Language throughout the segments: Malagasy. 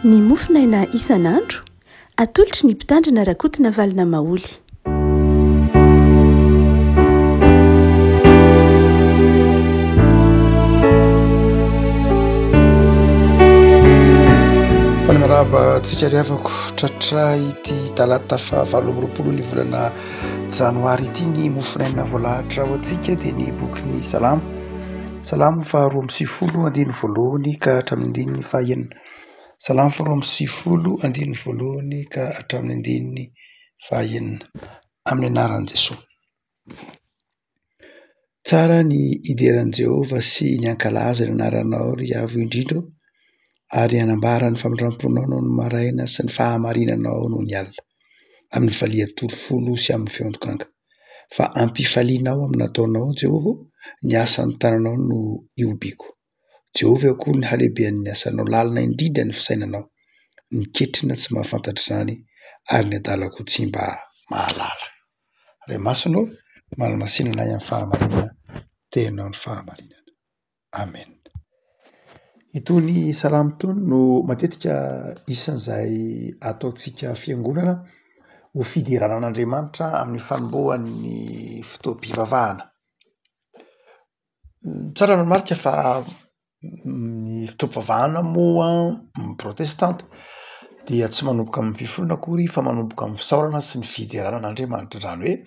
Ny mofonaina isan'andro, atolotry ny Mpitandrina Rakotonavalona Maholy. Faly miarahaba antsika ry havako tratra ity talata faha 28 ny volana janoary ity ny mofonaina voalahatra ho antsika dia ny bokin'ny salamo. Salamo faha 92 andininy voalohany ka hatramin'ny andininy faha enina. Salamo faha 92 andininy voalohany ka hatramin'ny andininy faha enina. Amin'ny anaran'i Jesoa. Tsara ny hideran'i Jehovah sy ny hankalaza ny anaranao, ry Avo Indrindra ô, ary hanambara ny famindram-ponao noho ny maraina sy ny fahamarinanao noho ny alina, amin'ny valiha tory folo sy amin'ny feon-dokanga. Fa ampifalianao amin'ny nataonao, Jehovah ô, ny asan'ny tananao no ihobiako. Jehovah akory ny halehibean'ny asanao, lalina indrindra ny fisainanao. Ny ketrina tsy mahafantatra izany, ary ny adala koa tsy mba mahalala. Ray Masina ô, manamasina anay amin'ny fahamarinana, tehinao ny fahamarinana. Amen. Itony salamo itony no matetika isan'izay ataontsika fiangonana ho fiderana an'Andriamanitra amin'ny fanombohan'ny fotoam-pivavahana. Tsara ny manamarika fa ny fotoam-pivavahana moa ny protestanta dia tsy manomboka amin'ny fifonana akory fa manomboka amin'ny fisaorana sy ny fiderana an'Andriamanitra, zany hoe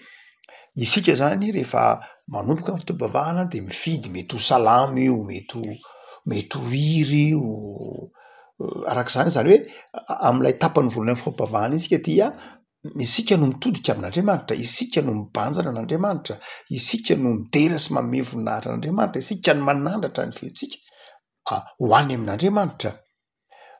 isika zany rehefa manomboka ny fotoam-pivavahana de mifidy mety ho salamo io, mety ho mety ho hira io, arak'izany zany hoe am'ilay tapany voalohany fotoam-pivavahana iny isika dia Isika no mitodika amin'Andriamanitra, isika no mibanjina an'Andriamanitra, isika no midera sy manome voninahitra an'Andriamanitra, isika no manandratra ny feontsika ho any amin'Andriamanitra.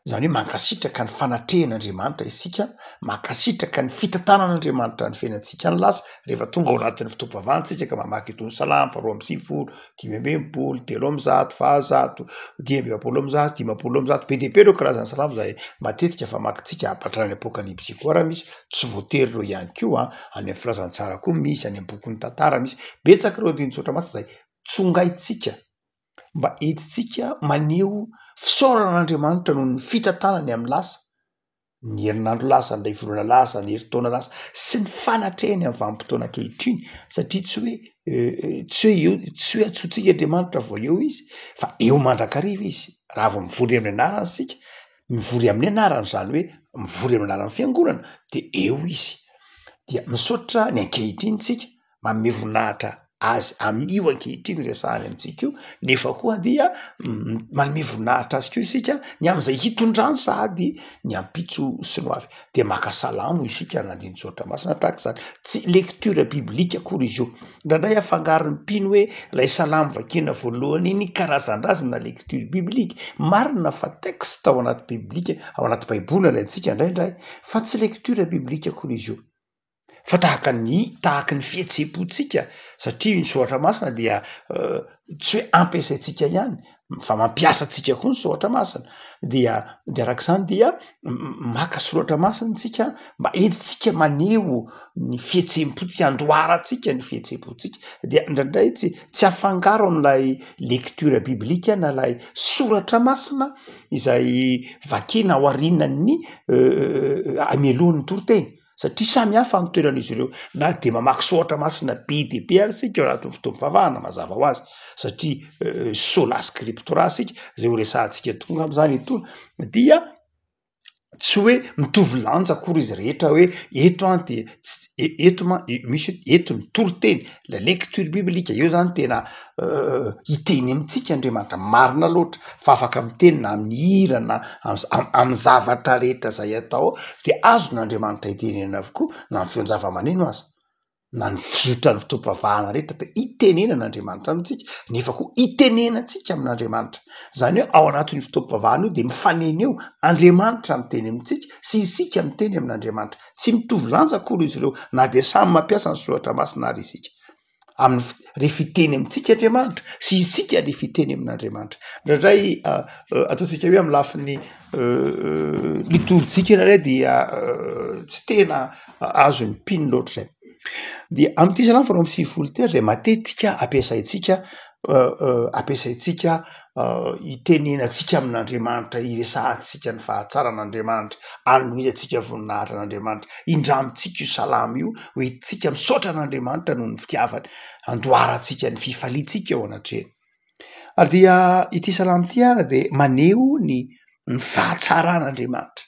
Izany hoe mankasitraka ny fanatrehan'Andriamanitra isika, mankasitraka ny fitantanan'Andriamanitra ny fiainantsika ny lasa, rehefa tonga ao anatin'ny fotoam-pivavahana isika ka mamaky itony salamo faharoa amby sivifolo, 165, 103, 100, 145, 150, be dia be ireo karazana salamo izay matetika famakintsika hatrany apokalypsy koa raha misy, tsy voatery ireo ihany koa an, any amin'ny filazantsara koa misy, any amin'ny bokin'ny tantara misy, betsaka ireo andinin-tsoratra masina izay tsongaintsika mba entintsika maneho fisaorana an'Andriamanitra noho ny fitantanany amin'ny lasa. ny herinandro lasa, ny iray volana lasa, ny herintaona lasa sy ny fanatrehany amin'ny vanim-potoana ankehitriny satria tsy hoe tsy hoe eo tsy hoe antsointsika Andriamanitra vao eo izy fa eo mandrakariva izy raha vao mivory amin'ny anarany isika, mivory amin'ny anarany zany hoe mivory amin'ny anaran'ny fiangonana de eo izy, dia misaotra ny ankehitriny tsika manome voninahitra azy amin'io ankehitriny resahany amintsika io, nefa koa dia manome voninahitra azy koa isika ny amin'izay hitondrany sahady ny ampitso sy ny ho avy. De maka salamo isika nandinin-tsoratra masina tahaka izany, tsy lecture biblique akory izy io, indraindray afangaron'ny mpino hoe ilay salamo vakiana voalohany iny karazan-drazana lecture biblique, marina fa texte ao anaty biblika ao anaty baiboly alaintsika indraindray fa tsy lecture biblique akory izy io. fa tahaka ny tahaky ny fihetseham-pontsika satria ny soratra masina dia tsy hoe ampiasaintsika ihany fa mampiasa antsika koa ny soratra masina dia de arak'izany dia maka soratra masina tsika mba entitsika maneho ny fihetseham-pontsika andoharantsika ny fihetseham-pontsika dia indraindray tsy tsy afangaro am'ilay lecture biblika na lay soratra masina izay vakina aorianan'ny amelohan'ny toriteny satria samy hafa ny toeran'izy ireo na de mamaky soratra masina be dia be ary isika ao anatin'ny fotoam-pivavahana mazava ho azy satria sola scriptura isika zay ho resahantsika tokoa angamba zany etoana dia tsy hoe mitovy lanja akory izy rehetra hoe eto an de ts- e- eto ma- misy hoe eto ny toriteny la lecture biblique eo zany tena hiteny amintsika Andriamanitra, marina loatra fa afaka miteny na amin'ny hira na amin'ny zavatra rehetra zay atao de azon'Andriamanitra itenenana avokoa na ny feon-java-maneno aza, na ny fizotran'ny fotoam-pivavahana rehetra de itenenan'Andriamanitra amintsika nefa koa itenenantsika amin'Andriamanitra, zany hoe ao anatin'io fotoam-pivavahana io de mifanena eo Andriamanitra miteny amintsika sy isika miteny amin'Andriamanitra, tsy mitovy lanja akory izy ireo na de samy mampiasa ny soratra masina ary isika. amin'ny rehefa hiteny amintsika Andriamanitra sy isika rehefa hiteny amin'Andriamanitra. Indraindray ataontsika hoe amin'ny lafiny litorjika indraindray dia tsy tena azon'ny mpino loatra izay. Dia amin'ity salamo faharoa amby sivifolo ity ary dia matetika ampiasaintsika ampiasaintsika. Itenenantsika amin'Andriamanitra, iresahantsika ny fahatsaran'Andriamanitra, anomezantsika voninahitra an'Andriamanitra. Indramintsika io salamo io, hoentintsika misaotra an'Andriamanitra noho ny fitiavany, andoarantsika ny fifaliantsika eo anatrehany. Ary dia ity salamo ity ary dia maneho ny ny fahatsaran'Andriamanitra,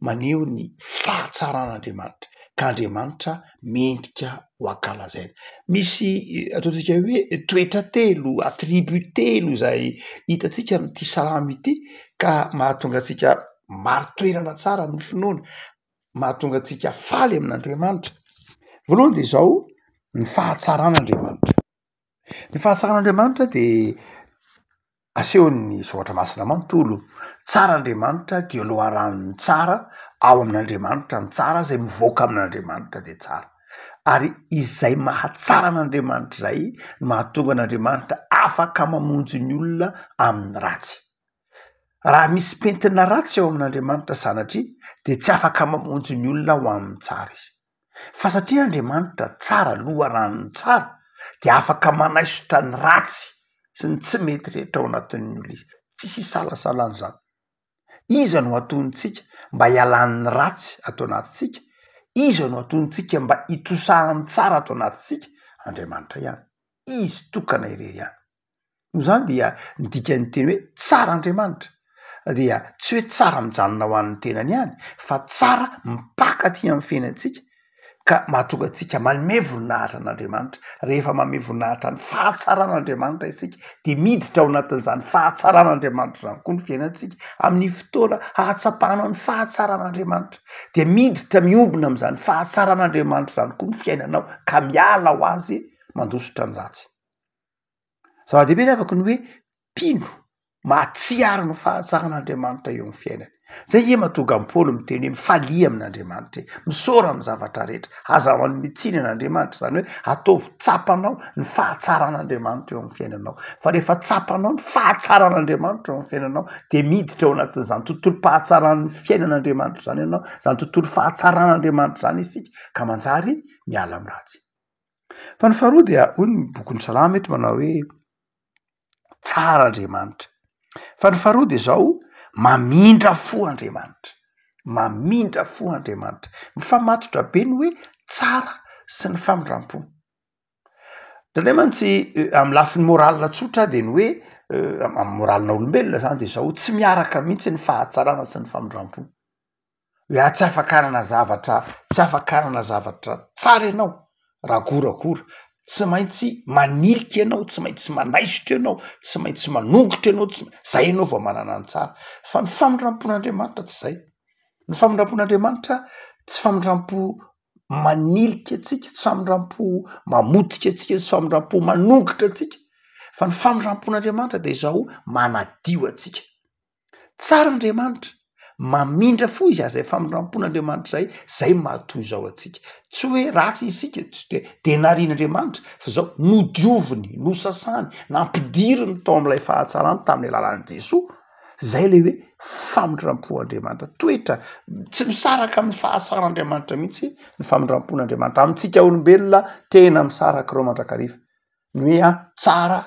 maneho ny fahatsaran'Andriamanitra ka Andriamanitra mendrika ho ankalazaina. Misy ataontsika hoe toetra telo, attribut telo izay hitantsika amin'ity salamo ity ka mahatonga antsika marin-toerana tsara amin'ny finoana, mahatonga antsika faly amin'Andriamanitra. Voalohany de izao, ny fahatsaran'Andriamanitra. Ny fahatsaran'Andriamanitra de asehon'ny soratra masina manontolo, tsara Andriamanitra dia loharanon'ny tsara, ao amin'Andriamanitra ny tsara, zay mivoaka amin'Andriamanitra de tsara, ary izay mahatsara an'Andriamanitra izay no mahatonga an'Andriamanitra afaka mamonjy ny olona amin'ny ratsy. Raha misy pentina ratsy ao amin'Andriamanitra sanatria de tsy afaka mamonjy ny olona ho amin'ny tsara izy. Fa satria Andriamanitra tsara, loharanony tsara, dia afaka manaisotra ny ratsy sy ny tsy mety rehetra ao anatin'ny olona izy. Tsisy isalasalana izany. Iza no hatonintsika mba hialan'ny ratsy ato anatintsika? Iza no hatonintsika mba hitosahan'ny tsara ato anatintsika? Andriamanitra ihany. Izy tokana irery ihany. Noho izany dia ny dikan'ny teny hoe tsara Andriamanitra dia tsy hoe tsara mijanona ho an'ny tenany ihany fa tsara mipaka aty amin'ny fiainantsika ka mahatonga antsika manome voninahitra an'Andriamanitra. Rehefa manome voninahitra ny fahatsaran'Andriamanitra isika dia miditra ao anatin'izany fahatsaran'Andriamanitra izany koa ny fiainantsika. Amin'ny fotoana hahatsapanao ny fahatsaran'Andriamanitra dia miditra miombona amin'izany fahatsaran'Andriamanitra izany koa ny fiainanao ka miala ho azy mandositra ny ratsy. Zava-dehibe ny havako ny hoe mpino mahatsiaro ny fahatsaran'Andriamanitra eo amin'ny fiainany. Zay nge mahatonga an'i Paoly miteny hoe mifalia amin'Andriamanitra e, misaora amin'ny zavatra rehetra, aza manome tsiny an'Andriamanitra, izany hoe ataovy tsapanao ny fahatsaran'Andriamanitra eo amin'ny fiainanao. Fa rehefa tsapanao ny fahatsaran'Andriamanitra eo amin'ny fiainanao de miditra ao anatin'izany tontolom-pahatsaran'ny fiainan'Andriamanitra izany ianao, izany tontolo fahatsaran'Andriamanitra izany isika ka manjary miala amin'ny ratsy. Fa ny faharoa dia hoy ny bokin'ny salamo eto manao hoe tsara Andriamanitra. Fa ny faharoa de zao, mamindra fo Andriamanitra, mamindra fo Andriamanitra. Mifamatotra be ny hoe tsara sy ny famindram-po. Indraindray mantsy amin'ny lafiny môrale tsotra de ny hoe amin'ny môralinà olombelona zany de zao, tsy miaraka mihitsy ny fahatsarana sy ny famindram-po. Hoe ah tsy afaka hanana zavatra, tsy afaka hanana zavatra tsara ianao raha goragora, tsy maintsy manilika ianao, tsy maintsy manaisotra ianao, tsy maintsy manongotra ianao, tsy zay ianao vao manana ny tsara, fa ny famindram-pon'Andriamanitra tsy zay, ny famindram-pon'Andriamanitra tsy famindram-po manilika antsika, tsy famindram-po mamotika antsika, tsy famindram-po manongotra antsika, fa ny famindram-pon'Andriamanitra de izao manadio antsika. Tsara Andriamanitra, mamindra fo izy ary zay famindram-pon'Andriamanitra zay, zay maha toy izao antsika. Tsy hoe ratsy isika, tsy de de narian'Andriamanitra fa zao nodioviny, nosasany, nampidiriny tao amin'ilay fahatsarany tamin'ny alalan'i Jesoa, zay le hoe famindram-po Andriamanitra, toetra tsy misaraka amin'ny fahatsaran'Andriamanitra mihitsy ny famindram-pon'Andriamanitra. Amintsika olombelona tena misaraka ireo mandrakariva, ny hoe a tsara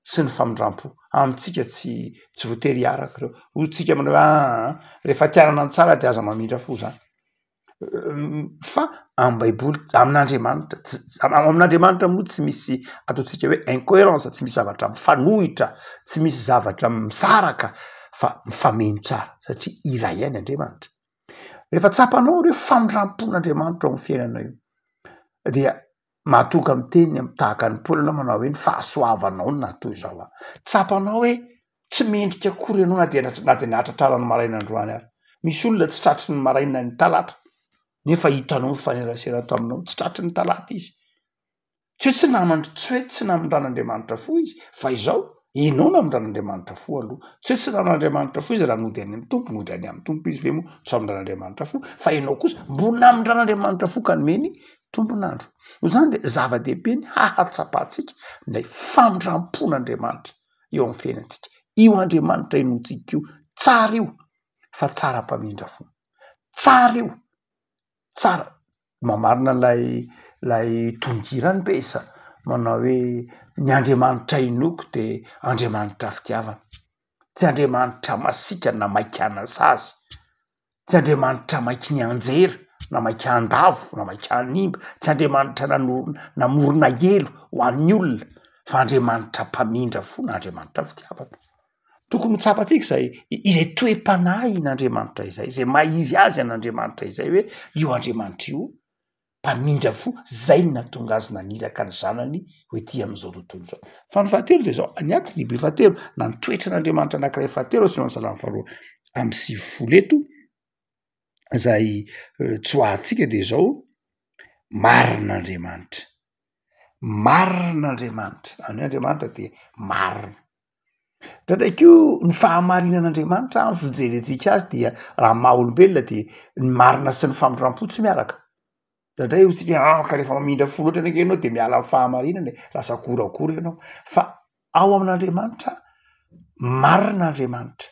sy ny famindram-po. Amintsika tsy tsy voatery hiaraka ireo. Hoy tsika manao hoe aa rehefa te hanana ny tsara de aza mamindra fo zany. Fa am-baiboly, amin'Andriamanitra tsy ao amin'Andriamanitra moa tsy misy ataontsika hoe incoherence, tsy misy zavatra mifanohitra, tsy misy zavatra misaraka fa mifameno tsara satria iray ihany Andriamanitra. Rehefa tsapanao ary hoe famindram-pon'Andriamanitra ao amin'ny fiainanao io dia Mahatoky miteny am tahaka an'i Paoly ianao manao hoe ny fahasoavanao no nahatoy izao ahy. Tsapanao hoe tsy mendrika akory ianao na dia na dia nahatratrara ny maraina androany ary. Misy olona tsy tratry ny maraina ny talata nefa hitanao mifanerasera taminao, tsy tratry ny talata izy. Tsy hoe tsy naman- tsy hoe tsy namindran'Andriamanitra fo izy fa izao Ianao namindran'Andriamanitra fo aloha. Tsy hoe tsy namindran'Andriamanitra fo izy raha nody any amin'ny Tompo, nody any amin'ny Tompo izy ve moa tsy hamindran'Andriamanitra fo? Fa ianao kosa mbo namindran'Andriamanitra fo ka nomeny tombon'andro. Noho izany dia zava-dehibe ny hahatsapantsika ilay famindram-pon'Andriamanitra eo amin'ny fiainantsika. Io Andriamanitra inoantsika io, tsara io fa tsara mpamindra fo. Tsara io, tsara. Mamarina ilay ilay tononkira any be sa manao hoe ny Andriamanitra inoako de Andriamanitra fitiavana. Tsy Andriamanitra masiaka na maika hanasazy, tsy Andriamanitra maiky nianjera na maika handavo na maika hanimba, tsy Andriamanitra nanorina namorona helo ho an'ny olona fa Andriamanitra mpamindra fo na Andriamanitra fitiavana. Tokony ho tsapantsika izay izay toe-panahin'Andriamanitra izay, izay maha izy azy an'Andriamanitra izay hoe io Andriamanitra io mpamindra fo, zay no nahatonga azy naniraka ny zanany ho ety amin'izao tontolo izao. Fa ny fahatelo de zao, ny atribut fahatelo na ny toetran'Andriamanitra anankiray fahatelo asehon'ny salamo faharoa amby sivifolo eto, zay tsoahantsika de zao, marina Andriamanitra, marina Andriamanitra, zany hoe Andriamanitra de marina. Ndraindray koa ny fahamarinan'Andriamanitra amin'ny fijerentsika azy dia raha ny maha olombelona dia ny marina sy ny famindram-po tsy miaraka. Ndraindray hoy tsika ah ka rehefa mamindra fo loatra anie ianao de miala amin'ny fahamarinana e, lasa goragora ianao. Fa ao amin'Andriamanitra, marina Andriamanitra.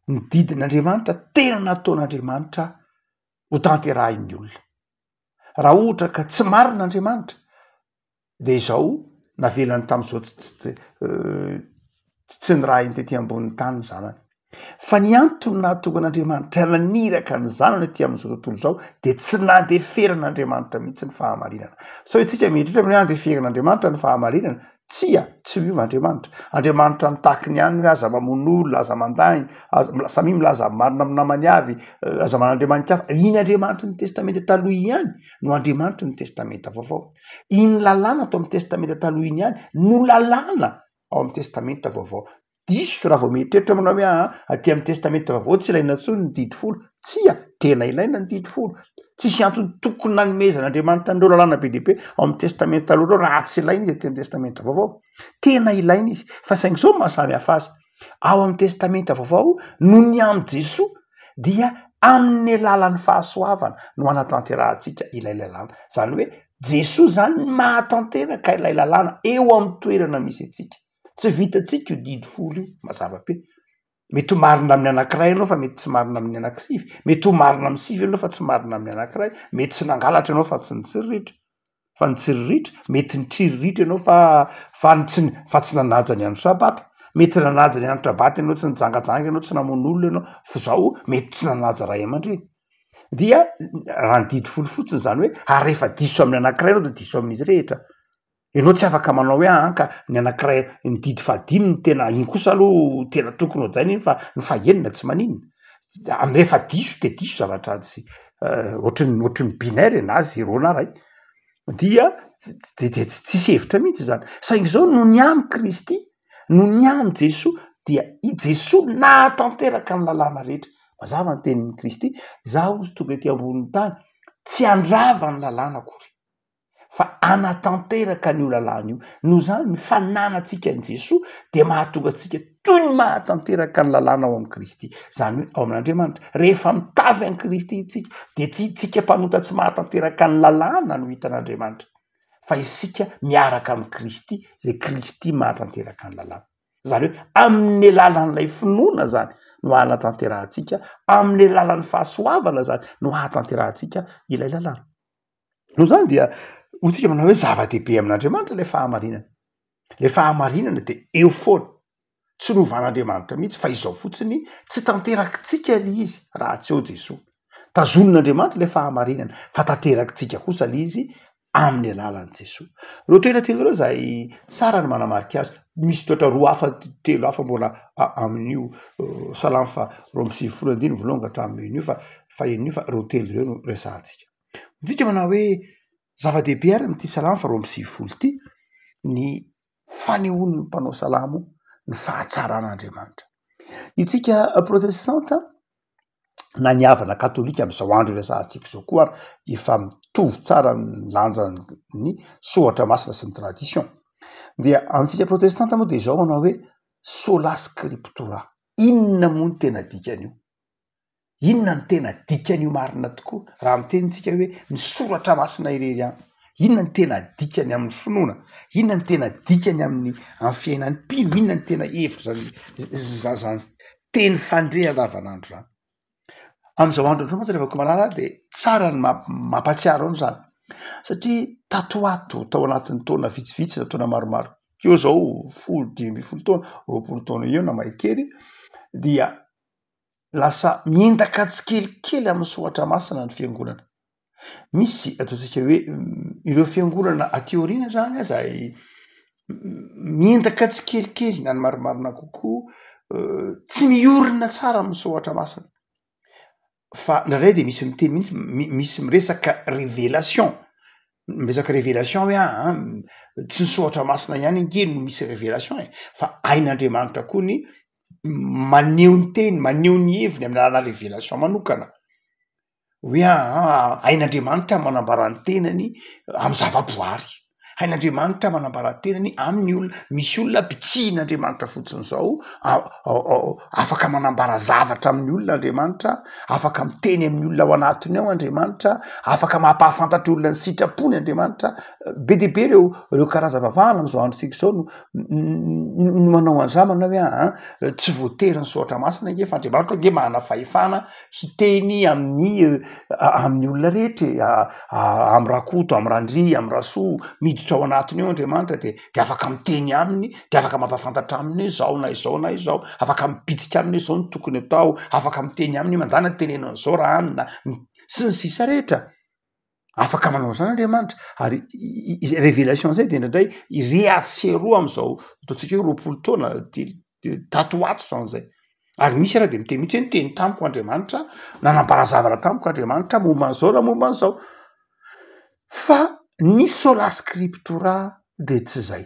Ny didin'Andriamanitra tena nataon'Andriamanitra ho tanterahin'ny olona. Raha ohatra ka tsy marina Andriamanitra de izao navelany tam'izao tsy tsy nirahiny tety ambonin'ny tany ny zanany. Fa ny antony nahatonga an'Andriamanitra naniraka ny zanany aty amin'izao tontolo izao de tsy nandeferan'Andriamanitra mihitsy ny fahamarinana. Sao isika mieritreritra hoe andeferan'Andriamanitra ny fahamarinana, tsia, tsy miova Andriamanitra. Andriamanitra mitaky ny aniny hoe aza mamono olona, aza mandainga, aza samia milaza ny marina amin'ny namany avy, aza manana andriamani-kafa. Iny Andriamanitry ny testamenta taloha iny ihany no Andriamanitry ny testamenta vaovao. Iny lalàna tao amin'ny testamenta taloha iny ihany no lalàna ao amin'ny testamenta vaovao. Diso raha vao mieritreritra manao hoe aa aty amin'ny testamenta vaovao tsy ilaina intsony ny didy folo. Tsia, tena ilaina ny didy folo. Tsisy antony tokony nanomezan'Andriamanitra an'ireo lalàna be dia be ao amin'ny testamenta taloha ireo raha tsy ilaina izy aty amin'ny testamenta vaovao. Tena ilaina izy. Fa saingy izao no maha samy hafa azy. Ao amin'ny testamenta vaovao noho ny amin'i Jesoa dia amin'ny alalan'ny fahasoavana no anatanterahantsika ilay lalàna. Izany hoe Jesoa zany no mahatanteraka ilay lalàna eo amin'ny toerana misy antsika. Tsy vitantsika io didy folo io, mazava be. Mety ho marina amin'ny anankiray ianao fa mety tsy marina amin'ny anankisivy, mety ho marina amin'ny sivy ianao fa tsy marina amin'ny anankiray, mety tsy nangalatra ianao fa tsy nitsiriritra. fa nitsiriritra, mety nitririritra ianao fa fa ny tsy fa tsy nanaja ny andro sabata, mety nanaja ny andro sabata ianao tsy nijangajanga ianao tsy namono olona ianao fa zao mety tsy nanaja ray aman-dreny, dia raha ny didy folo fotsiny zany hoe ary rehefa diso amin'ny anankiray ianao de diso amin'izy rehetra, ianao tsy afaka manao hoe aa ka ny anankiray ny didy fahadimy no tena iny kosa aloha tena tokony hohajaina iny fa ny fahenina tsy maninona, am- rehefa diso de diso zavatra tsy ohatran'ny ohatran'ny binaire na zéro na ray dia de de tsisy hevitra mihitsy zany, saingy zao noho ny amin'i Kristy, noho ny amin'i Jesoa dia i Jesoa nahatanteraka ny lalàna rehetra, mazava ny tenin'i Kristy, zaho hozy tonga ety ambonin'ny tany tsy handrava ny lalàna akory. fa hanatanteraka an'io lalàna io. Noho izany, ny fananantsika an'i Jesoa dia mahatonga antsika toy ny mahatanteraka ny lalàna ao amin'i Kristy, izany hoe ao amin'Andriamanitra. Rehefa mitafy an'i Kristy isika dia tsy isika mpanota tsy mahatanteraka ny lalàna no hitan'Andriamanitra, fa isika miaraka amin'i Kristy, izay Kristy mahatanteraka ny lalàna. Izany hoe amin'ny alalan'ilay finoana izany no hahatanterahantsika, amin'ny alalan'ny fahasoavana izany no hahatanterahantsika ilay lalàna. Noho izany dia hoy tsika manao hoe zava-dehibe amin'Andriamanitra ilay fahamarinana. Ilay fahamarinana dia eo foana, tsy novan'Andriamanitra mihitsy fa izao fotsiny tsy tanterakitsika ilay izy raha tsy eo Jesoa. Tazonin'Andriamanitra ilay fahamarinana fa tanterakitsika kosa ilay izy amin'ny alalan'i Jesoa. Ireo toetra telo ireo izay tsara ny manamarika azy, misy toetra roa hafa telo hafa mbola amin'io salamo faha 92 andininy voalohany ka hatramin'io fa fahenina io fa ireo telo ireo no resahantsika. Midika manao hoe zava-dehibe ary amin'ity salamo faha 92 ity ny fanehoan'ny mpanao salamo ny fahatsaran'Andriamanitra. Itsika protestanta na ny havana katolika amin'izao andro iresahantsika izao koa ary efa mitovy tsara ny lanjan'ny soratra masina sy ny tradition. Dia antsika protestanta moa dia izao manao hoe sola scriptura. Inona moa no tena dikan'io? Inona no tena dikan'io marina tokoa raha miteny tsika hoe ny soratra masina irery ihany? Inona no tena dikany amin'ny finoana? Inona no tena dikany amin'ny amin'ny fiainan'ny mpino? Inona no tena hevitra zany zany teny fandre andavanandro zany? Amin'izao andro izao mantsy Ravakomalala de tsara ny mampahatsiaro an'izany satria tato ho ato tao anatin'ny taona vitsivitsy na taona maromaro. Teo zao folo, 15 taona, 20 taona eo na mahay kely dia lasa miendaka tsikelikely amin'ny soratra masina ny fiangonana. Misy ataontsika hoe ireo fiangonana aty aoriana zany aza miendaka tsikelikely na ny marimarina kokoa tsy miorina tsara amin'ny soratra masina. Fa indraindray de misy miteny mihitsy misy miresaka revelation, miresaka revelation hoe aa tsy ny soratra masina ihany ange no misy revelation e, fa hain'Andriamanitra koa ny maneho ny teny, maneho ny heviny amin'ny alalanà revelation manokana. Hoe aa hain'Andriamanitra manambara ny tenany amy zavaboary, hain'Andriamanitra manambara ny tenany amin'ny olona, misy olona bitsihin'Andriamanitra fotsiny zao afaka manambara zavatra amin'ny olona Andriamanitra, afaka miteny amin'ny olona ao anatiny ao Andriamanitra, afaka mampahafantatra olona ny sitrapony Andriamanitra, be dia be reo reo karazam-pivavahana am'zao androntsika zao no no manao an'zany manao hoe aa tsy voatery ny soratra masina ange fa Andriamanitra ange manana fahefana hiteny amin'ny amin'ny olona rehetra e, amy Rakoto, amy Randria, amy Rasoa, miditra ao anatiny ao Andriamanitra de de afaka miteny aminy, de afaka mampahafantatra aminy hoe zao na izao na izao, afaka mibitsika aminy hoe zao no tokony atao, afaka miteny aminy hoe mandàna teneno an'izao raha anona, sy ny sisa rehetra. Afaka manao an'izany Andriamanitra ary izay revelation zay de indraindray re atsy sy eroa am'zao ataontsika hoe 20 taona de tato ho ato zany zay, ary misy ara de miteny mihitsy hoe niteny tamiko Andriamanitra, nanambara zavatra tamiko Andriamanitra momba an'izao na momba an'izao, fa ny sola scriptura de tsy zay,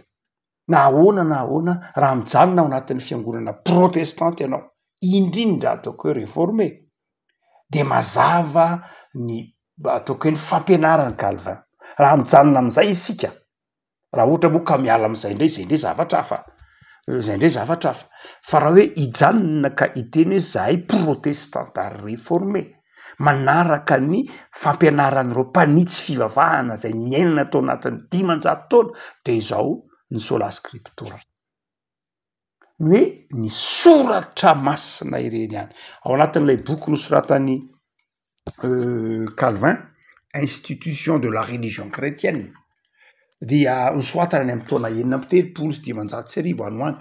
na ahoana na ahoana raha mijanona ao anatin'ny fiangonana protestanta ianao, indrindra ataoko hoe reforme de mazava ny ataoko hoe ny fampianaran'i Calvin, raha mijanona am'izay isika, raha ohatra moa ka miala am'izay indray zay ndray zavatra hafa, zay ndray zavatra hafa, fa raha hoe hijanona ka hiteny hoe zahay protestanta reforme, manaraka ny fampianaran'ireo mpanitsy fivavahana zay niainana tao anatin'ny 500 taona de izao ny sola scriptura. Ny hoe ny soratra masina ireny ihany. Ao anatin'ilay boky nosoratan'i Calvin, Institution de la religion chrétienne, dia nosoratana any amin'ny taona 1536 any ho any,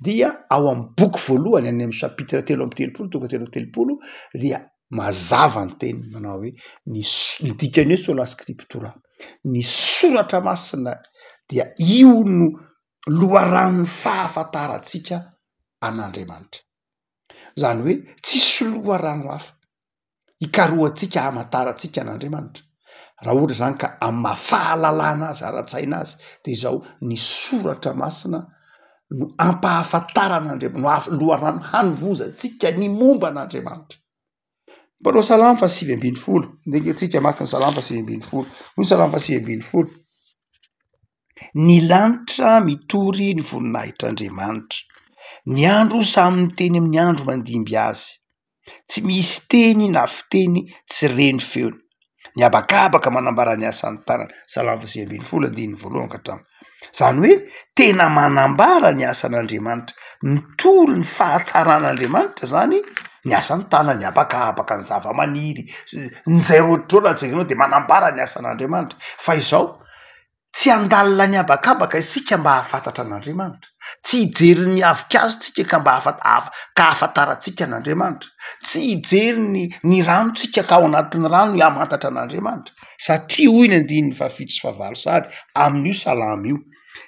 dia ao amin'ny boky voalohany any amin'ny chapitre 33 toko 33 dia mazava ny teniny manao hoe ny s- ny dikan'ny hoe sola scriptura, ny soratra masina dia io no loharanon'ny fahafantarantsika an'Andriamanitra. Zany hoe tsisy loharano hafa hikarohantsika hamantarantsika an'Andriamanitra. Raha ohatra zany ka amy maha fahalalana azy ara-tsaina azy de izao ny soratra masina no ampahafantarana Andria- no af- loharano hanovozantsika ny momba an'Andriamanitra. Mpanao salamo faha 19, ndeha ange tsika hamaky ny salamo faha 19, hoy ny salamo faha 19, ny lanitra mitory ny voninahitr'Andriamanitra, ny andro samy miteny amin'ny andro mandimby azy, tsy misy teny na fiteny tsy re ny feony, ny habakabaka manambara ny asan'ny tanany, salamo faha 19 andininy voalohany ka hatramin'ny. Zany hoe tena manambara ny asan'Andriamanitra, mitory ny fahatsaran'Andriamanitra zany ny asan'ny tanany, ny habakabaka, ny zava-maniry, ny zay rehetra raha jerenao de manambara ny asan'Andriamanitra, fa izao tsy handalina ny habakabaka isika mba hahafantatra an'Andriamanitra, tsy hijery ny avokazo tsika ka mba hahafa- hahafa- ka hahafantarantsika an'Andriamanitra, tsy hijery ny ny rano tsika ka ao anatin'ny rano hamantatra an'Andriamanitra, satria hoy ny andininy fahafito sy fahavalo sahady amin'io salamo io,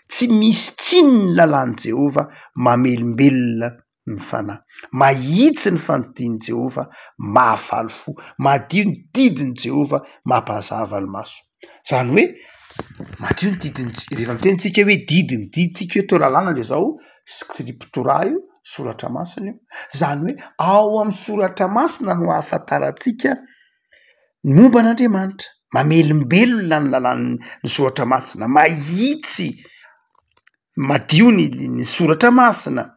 tsy misy tsiny ny lalàn'i Jehovah mamelombelona ny fanahy. Mahitsy ny fandidian'i Jehovah, mahafaly fo. Madio ny didin'i Jehovah, mampahazava ny maso. Zany hoe madio ny didin'i Je- rehefa miteny tsika hoe didy, ny didy tsika hoe teo lalàna de zao scriptura io, soratra masina io, zany hoe ao amin'ny soratra masina no ahafantarantsika ny momba an'Andriamanitra, mamelombelona ny lalàn'ny ny soratra masina, mahitsy madio ny ny soratra masina,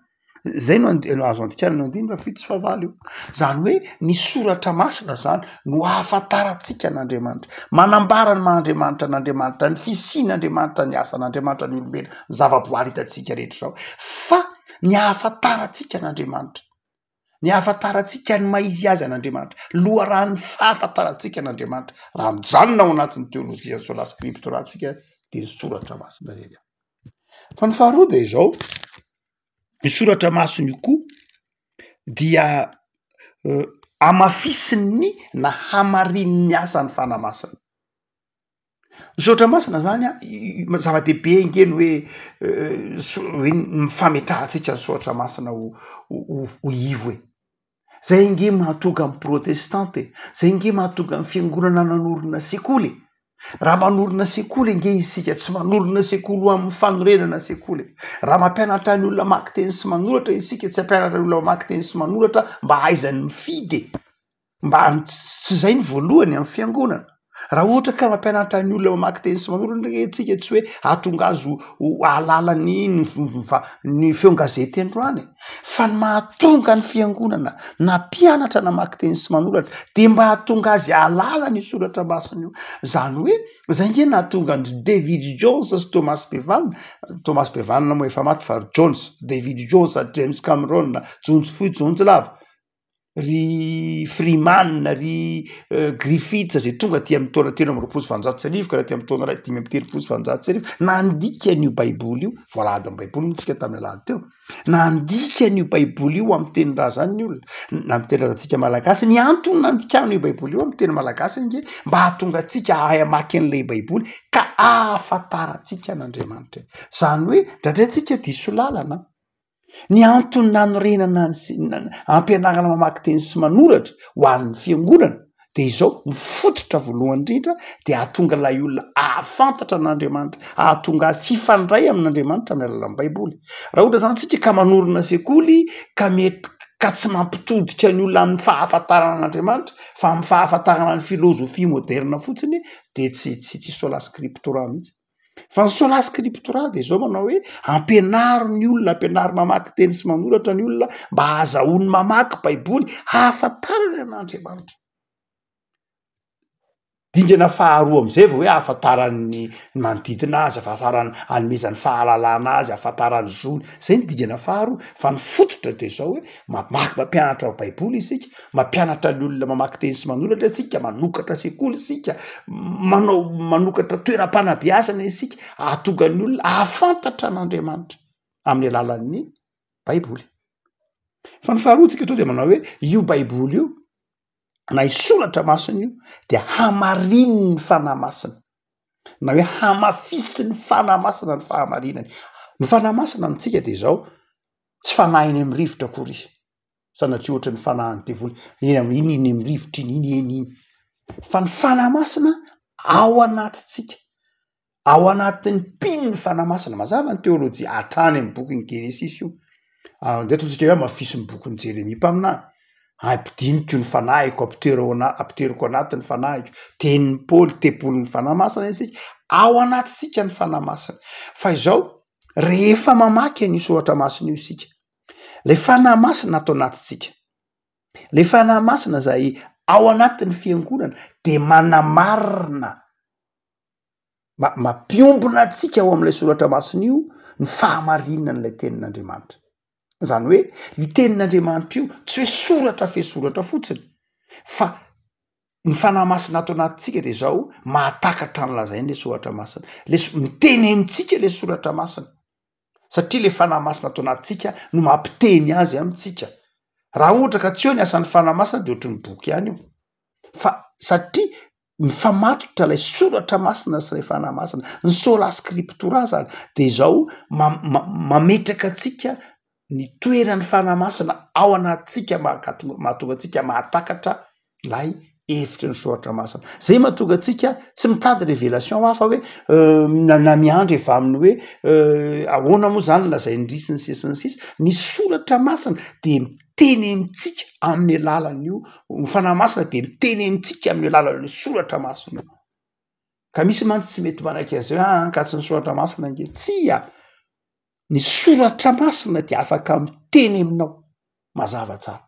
zay no and- no azo andikana ny andininy fahafito sy fahavalo io, zany hoe ny soratra masina zany no ahafantarantsika an'Andriamanitra, manambara ny maha Andriamanitra an'Andriamanitra, ny fisian'Andriamanitra, ny asan'Andriamanitra, ny olombelona, ny zavaboary hitantsika rehetra zao, fa ny ahafantarantsika an'Andriamanitra, ny ahafantarantsika ny maha izy azy an'Andriamanitra, loharanon'ny fahafantarantsika an'Andriamanitra, raha mijanona ao anatin'ny teolojian'ny sola scriptura tsika de ny soratra masina irery ihany. Fa ny faharoa de izao, ny soratra masina io koa dia hamafisin'ny na hamarinin'ny asan'ny Fanahy Masina. Ny soratra masina zany an, zava-dehibe ange ny hoe hoe ny fametrahantsika ny soratra masina ho ho ivo e. Zay ange mahatonga ny protestanta e, zay ange mahatonga ny fiangonana nanorina sekoly e. Raha manorina sekoly ange isika tsy manorina sekoly ho amin'ny fanorenana sekoly e. Raha mampianatra ny olona mamaky teny sy manoratra isika tsy hampianatra ny olona mamaky teny sy manoratra mba hahaizany mifidy e. Mba tsy zay ny voalohany amin'ny fiangonana. Raha ohatra ka mampianatra ny olona mamaky teny sy manoratra nge tsika tsy hoe hahatonga azy ho hahalala ny ny feon-gazety androany e. Fa ny mahatonga ny fiangonana nampianatra namaky teny sy manoratra de mba hahatonga azy hahalala ny soratra masina io. Zany hoe zay nge nahatonga an-dry David Jones sy Thomas Bevan, Thomas Bevan moa efa maty fa ry Jones, David Jones, James Cameron, Jonjy fohy Jonjy lava. ry Freeman, ry Griffiths zay tonga aty amin'ny taona 1823 ka raha aty amin'ny taona ray 1835 nandika an'io baiboly io, voalahady amin'ny baiboly moa tsika tamin'ny alahady teo, nandika an'io baiboly io amin'ny tenin-drazany ny olona, na amin'ny tenin-drazantsika malagasy, ny antony nandikana io baiboly io amin'ny teny malagasy ange mba hahatonga antsika hahay hamaky an'ilay baiboly ka ahafantarantsika an'Andriamanitra, zany hoe indraindray tsika diso lalana. Ny antony nanorenana ny sy ampianarana mamaky teny sy manoratra ho an'ny fiangonana de izao, ny fototra voalohany indrindra de hahatonga ilay olona hahafantatra an'Andriamanitra, hahatonga azy hifandray amin'Andriamanitra amin'ny alalan'ny baiboly. Raha ohatra zany tsika ka manorina sekoly ka mety ka tsy mampitodika ny olona amin'ny fahafantarana an'Andriamanitra fa amin'ny fahafantarana ny filôzôfia môderna fotsiny de tsy tsy tsy sola scriptura mihitsy. Fa ny sola scriptura de zao manao hoe ampianaro ny olona, ampianaro mamaky teny sy manoratra ny olona mba hahazahoany mamaky baiboly hahafantarany an'Andriamanitra. Dingana faharoa am'izay vao hoe ahafantarany ny manodidina azy, ahafantarany anomezany fahalalana azy, ahafantarany zony, zay ny dingana faharoa. Fa ny fototra de zao hoe mamaky mampianatra baiboly isika, Mampianatra ny olona mamaky teny sy manoratra isika, manokatra sekoly isika, manao manokatra toeram-panabeazana isika ahatonga ny olona hahafantatra an'Andriamanitra amin'ny alalan'ny baiboly. Fa ny faharoa tsika to de manao hoe io baiboly io na io soratra masina io de hamarinin'ny fanahy masina na hoe hamafisin'ny fanahy masina ny fahamarinany. Ny fanahy masina amintsika de zao tsy fanahy eny amin'ny rivotra akory izy. sanatria ohatry ny fanahin'ny devoly, iny am- iny iny amy rivotra iny, iny eny iny, fa ny fanahy masina ao anatintsika, ao anatin'ny mpino ny fanahy masina, mazava ny teolojia hatrany amy bokin'ny genesisy io, ndeha ataontsika hoe hamafisin'ny bokin'i jeremia mpaminany, ampidiniko ny fanahiko, ampitoero ao ana- ampitoeriko anaty ny fanahiko, tenin'i paoly tempolin'ny fanahy masina isika, ao anatintsika ny fanahy masina, fa izao rehefa mamaky an'io soratra masina io isika, Ilay Fanahy Masina ato anatintsika, ilay Fanahy Masina izay ao anatin'ny fiangonana dia manamarina, mampiombona antsika ao amin'ilay soratra masina io ny fahamarinan'ilay tenin'Andriamanitra. Izany hoe io tenin'Andriamanitra io tsy hoe soratra fehisoratra fotsiny fa ny Fanahy Masina ato anatintsika dia izao mahatakatra ny lazain'ilay soratra masina, le miteny amintsika ilay soratra masina. satria le fanahy masina ato anatintsika no mampiteny azy amintsika. Raha ohatra ka tsy eo ny asan'ny fanahy masina de ohatry ny boky ihany io, fa satria mifamatotra lay soratra masina sy lay fanahy masina, ny sola scriptura zany de izao mametraka antsika ny toeran'ny fanahy masina ao anatintsika mahatonga antsika mahatakatra lay hevitry ny soratra masina. Zay mahatonga antsika tsy mitady révélation hafa hoe na miandry avy amin'ny hoe ahoana moa zany lazain'i sy ny sisa sy ny sisa. Ny soratra masina de miteny amintsika amin'ny alalan'io, ny fanahy masina de miteny amintsika amin'ny alalan'io soratra masina io. Ka misy mantsy tsy mety manaiky an'izay hoe aa ka tsy ny soratra masina ange. Tsia! Ny soratra masina de afaka miteny aminao mazava tsara.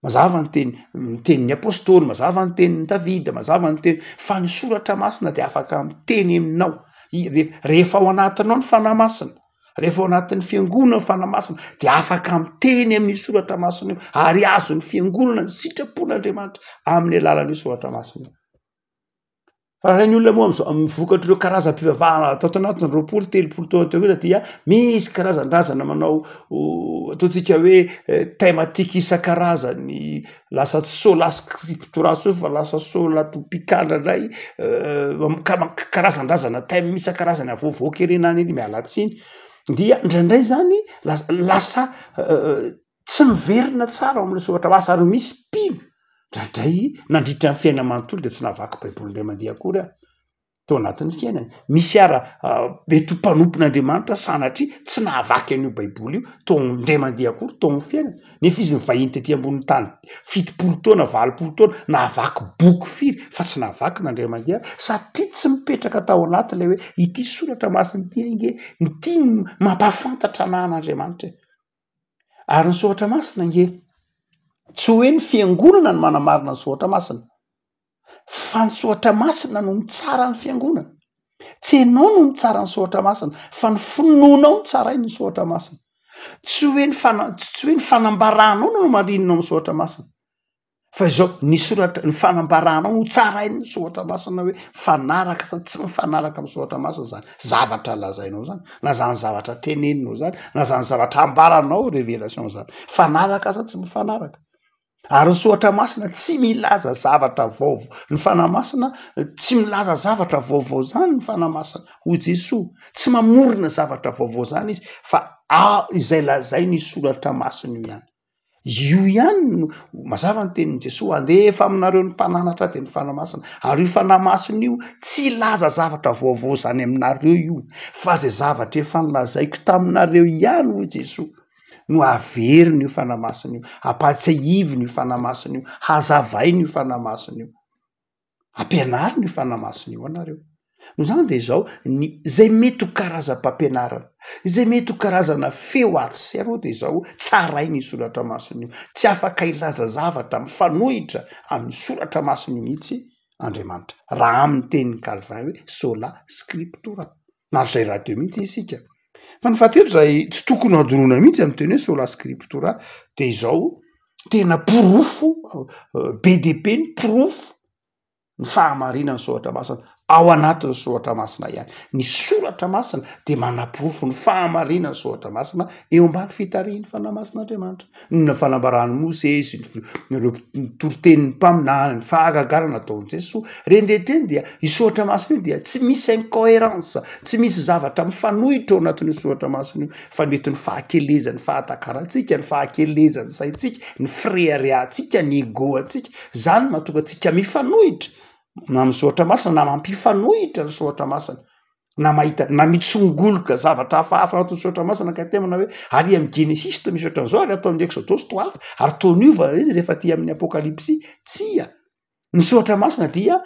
Mazava ny teny, ny tenin'ny apostoly, mazava ny tenin'i Davida, mazava ny teny, fa ny soratra masina de afaka miteny aminao, rehefa ao anatinao ny fanahy masina, rehefa ao anatin'ny fiangonana ny fanahy masina de afaka miteny amin'io soratra masina io ary azon'ny fiangonana ny sitrapon'Andriamanitra amin'ny alalan'io soratra masina io. Fa raha ny olona moa am'zao amin'ny vokatr'ireo karazam-pivavahana tato anatin'ny 20, 30 taona teo aoriana dia misy karazan-drazana manao ataontsika hoe thématique isan-karazany, lasa tsy sola scriptura intsony fa lasa sola topicale indray, karazan-drazana thème isan-karazany avoavoaka ery na iny, miala tsiny, dia indraindray zany lasa lasa tsy miverina tsara ao amin'ilay soratra masina ary misy mpino ndraindray nandritra ny fiainana manontolo de tsy nahavaky baiboly indray mandeha akory aho tao anatin'ny fiainany, misy ara mety ho mpanompon'Andriamanitra sanatria tsy nahavaky an'io baiboly io tao indray mandeha akory tao amin'ny fiainany, nefa izy nivahiny tety ambonin'ny tany 70 taona 80 taona nahavaky boky firy fa tsy nahavaky na indray mandeha satria tsy mipetraka tao anaty ilay hoe ity soratra masina ity ange ity no mampahafantatra anah an'Andriamanitra e. Ary ny soratra masina ange tsy hoe ny fiangonana no manamarina ny soratra masina fa ny soratra masina no mitsara ny fiangonana. Tsy ianao no mitsara ny soratra masina fa ny finoanao no tsarainy ny soratra masina. Tsy hoe ny fana- tsy hoe ny fanambaranao no nomarinina ao amin'ny soratra masina. Fa izao, ny soratra, ny fanambaranao no tsarain'ny soratra masina hoe mifanaraka sa tsy mifanaraka amin'ny soratra masina zany zavatra lazainao zany, na zany zavatra teneninao zany, na zany zavatra ambaranao revelation zany, mifanaraka sa tsy mifanaraka. Ary ny soratra masina tsy milaza zavatra vaovao, ny fanahy masina tsy milaza zavatra vaovao zany ny fanahy masina, hoy Jesoa, tsy mamorona zavatra vaovao zany izy fa a- izay lazain'ny soratra masina io ihany. Io ihany no, mazava ny tenin'i Jesoa, andefa aminareo ny mpananatra dia ny Fanahy Masina, ary io Fanahy Masina io tsy hilaza zavatra vaovao izany aminareo io, fa izay zavatra efa nolazaiko taminareo ihany hoy Jesoa no averiny io Fanahy Masina io, ampahatsiahiviny io Fanahy Masina io, hazavainy io Fanahy Masina io. Ampianarina io Fanahy Masina io anareo. Noho izany dia izao, ny izay mety ho karazam-pampianarana, izay mety ho karazana feo atsy sy aroa dia izao, tsaraina io soratra masina io. Tsy afaka hilaza zavatra mifanohitra amin'ny soratra masina io mihitsy Andriamanitra, raha amin'ny tenin'i Calvin hoe sola scriptura. Na izay rahateo mihitsy isika. Fa ny fahatelo izay tsy tokony ho adinoina mihitsy amin'ny teny hoe sola scriptura dia izao, tena porofo be dia be ny porofo ny fahamarinan'ny soratra masina ao anatin'ny soratra masina ihany. Ny soratra masina dia manaporofo ny fahamarinan'ny soratra masina eo ambany fitarihin'ny Fanahy Masin'Andriamanitra. Ny fanambaran'i Mosesy, ireo toritenin'ny mpaminany, ny fahagagana nataon'i Jesoa, ireny rehetra ireny dia io soratra masina io dia tsy misy incoherence, tsy misy zavatra mifanohitra ao anatin'io soratra masina io, fa mety ny fahakelezan'ny fahatakarantsika, ny fahakelezan'ny saintsika, ny fireharehantsika, ny ego antsika, zany no mahatonga antsika mifanohitra na amin'ny soratra masina na mampifanohitra ny soratra masina. na mahita na mitsongoloka zavatra hafahafa anatin'ny soratra masina ka tena hoe ary amin'ny genesisy toa misy ohatran'izao ary ato amin'ny eksodosy toa hafa ary toa niova ilay izy rehefa aty amin'ny apokalypsy tsia ny soratra masina dia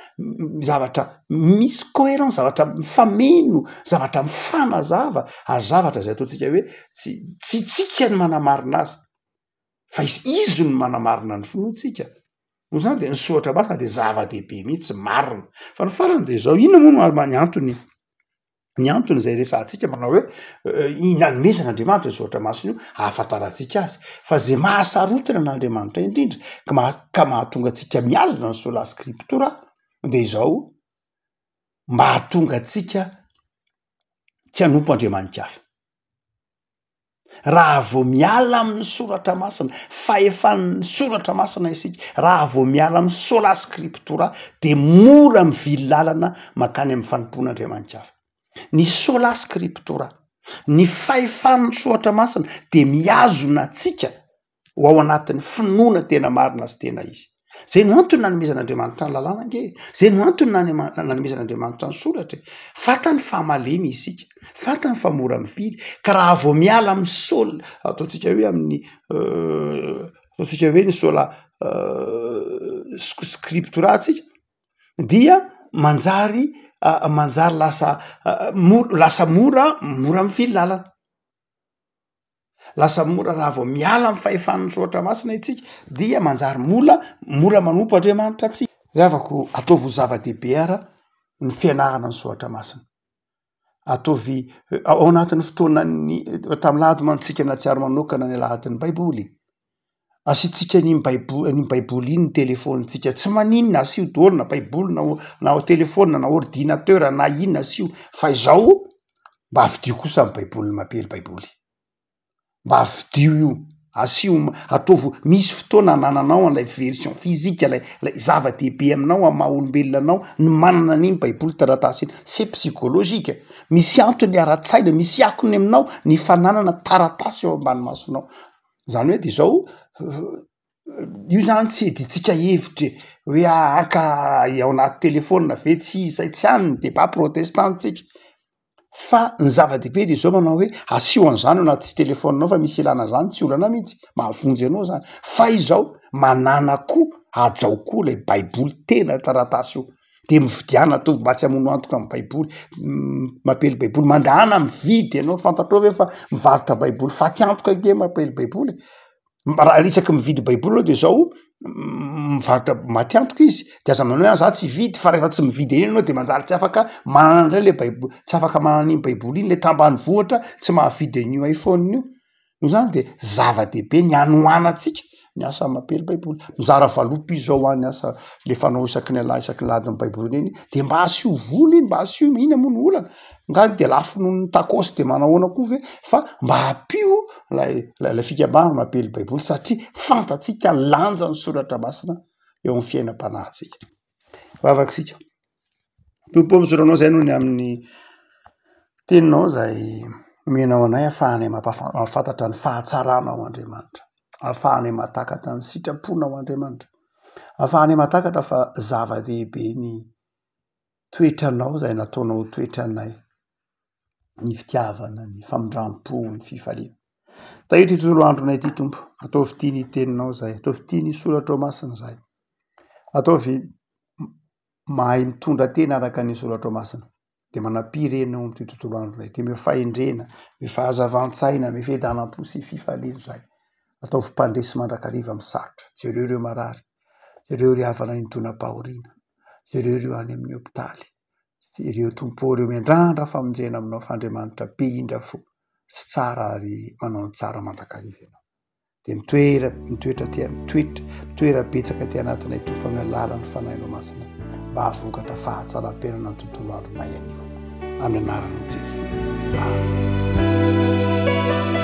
zavatra misy cohérence zavatra mifameno zavatra mifanazava ary zavatra izay ataontsika hoe tsy tsy tsika ny manamarina azy fa izy izy no manamarina ny finoantsika Noho izany dia ny soratra masina dia zava-dehibe mihitsy, marina. Fa ny farany dia izao, inona moa no ny antony, ny antony izay resahantsika manao hoe nanomezan'Andriamanitra io soratra masina io ahafantarantsika azy. Fa izay mahasarotiny an'Andriamanitra indrindra ka maha- ka mahatonga antsika mihazona ny sola scriptura dia izao, mba hahatonga antsika tsy hanompo andriamani-kafa. Raha vao miala amin'ny soratra masina, fahefan'ny soratra masina isika, raha vao miala amin'ny sola scriptura dia mora mivily lalana mankany amin'ny fanompoan'Andriamanitra hafa. Ny sola scriptura, ny fahefan'ny soratra masina dia mihazona antsika ho ao anatin'ny finoana tena marina sy tena izy. Zay no antony nanomezan'Andriamanitra ny lalàna ange e. Zay no antony nanomezan'Andriamanitra ny soratra e. Fantany fa malemy isika, fantany fa mora mifily, ka raha vao miala amin'ny sol, ataontsika hoe amin'ny ataontsika hoe ny sola scriptura tsika dia manjary manjary lasa mora lasa mora mora mifily lalana. Lasa mora raha vao miala amin'ny fahefan'ny soratra masina isika dia manjary mola mora manompo Andriamanitra antsika. Ry havako, ataovy ho zava-dehibe ara ny fianarana ny soratra masina. Ataovy ao anatin'ny fotoanan'ny tamin'ny lahady mantsika nahatsiaro manokana ny alahadin'ny baiboly. Asiantsika an'iny baibo- an'iny baiboly iny ny telefaonintsika, tsy maninona asio daholo na baiboly na o- na telefaonina na ordinateur na inona asio fa izao mba vidio kosa ny baibolin'i Mampiely baiboly. Mba vidio io, asio ataovy misy fotoana anananao an'ilay version physique lay lay zava-dehibe aminao amin'ny maha olombelona anao ny manana an'iny baiboly taratasy iny, c'est psychologique, misy antony ara-tsaina, misy akony aminao ny fananana taratasy eo ambany masonao, zany hoe de zao io zany tsy iadiantsika hevitra e, hoe aa ka ao anaty telefaonina ve tsy izay tsy any ny debat protestant tsika. Fa ny zava-dehibe de zao manao hoe asio an'zany ao anaty telefaoninao fa misy ilana an'zany tsy olana mihitsy, mahavonjy anao zany, fa izao manàna koa hajao koa lay baiboly tena taratasy io, de mividiana ataovy mba tsy hamono antoka amy baiboly, mampiely baiboly, mandehana mividy ianao, fantatrao ve fa mivarotra baiboly faty antoka ange mampiely baiboly e. Raha isaky mividy baiboly anao de zao mivarotra maty antoka izy de aza manao hoe ah za tsy hividy fa rehefa tsy mividy an'iny anao de manjary tsy afaka manana indray le baiboly, tsy afaka manana an'iny baiboly iny le tambanivohitra tsy mahavidy an'io iPhone io, noho zany de zava-dehibe ny hanohanantsika ny asa mampiely baiboly, mizara valopy izy zao ho an'ny asa le fanao isaky ny ala- isaky ny alahadin'ny baiboly reny de mba asio vola iny mba asio ina moa ny olana? Nga de lafo noho ny tacos de manahoana koa ve fa mba ampio lay lay fikambanana mampiely baiboly satria fantatsika ny lanjan'ny soratra masina eo amin'ny fiainam-panahintsika. Vavaka isika. Tompo ô, misaotra anao izay noho ny amin'ny teninao izay omenao anay ahafahanay mampafantatra ny fahatsaranao Andriamanitra, ahafahanay mahatakatra ny sitraponao Andriamanitra, ahafahanay mahatakatra fa zava-dehibe ny toetranao izay nataonao ho toetranay. ny fitiavana, ny famindram-po, ny fifaliana. Tahio ity tontolo andronay ity Tompo, ataovy tia ny teninao zahay, ataovy tia ny soratrao masina zahay, ataovy mahay mitondra tena araka ny soratrao masina, de manam-piry ianao amin'ity tontolo andronay ity, omeo fahendrena, omeo fahazavan-tsaina, omeo fiadanam-po sy fifaliana zahay, ataovy mpandresy mandrakariva amin'ny sarotra, jereo ireo marary, jereo ireo havana nidonam-pahoriana, jereo ireo any amin'ny hopitaly, Ireo Tompo ô, ireo miandrandra famonjena aminao fa Andriamanitra be indra fo sy tsara ary manao ny tsara mandrakariva ianao. Dia mitoera, mitoetra aty, mitoetra, mitoera betsaka aty anatinay Tompo amin'ny alalan'ny Fanahinao Masina mba hahavokatra fahatsaram-piainana ny tontolo andronay anio. Amin'ny anaranao Jesoa. Amen.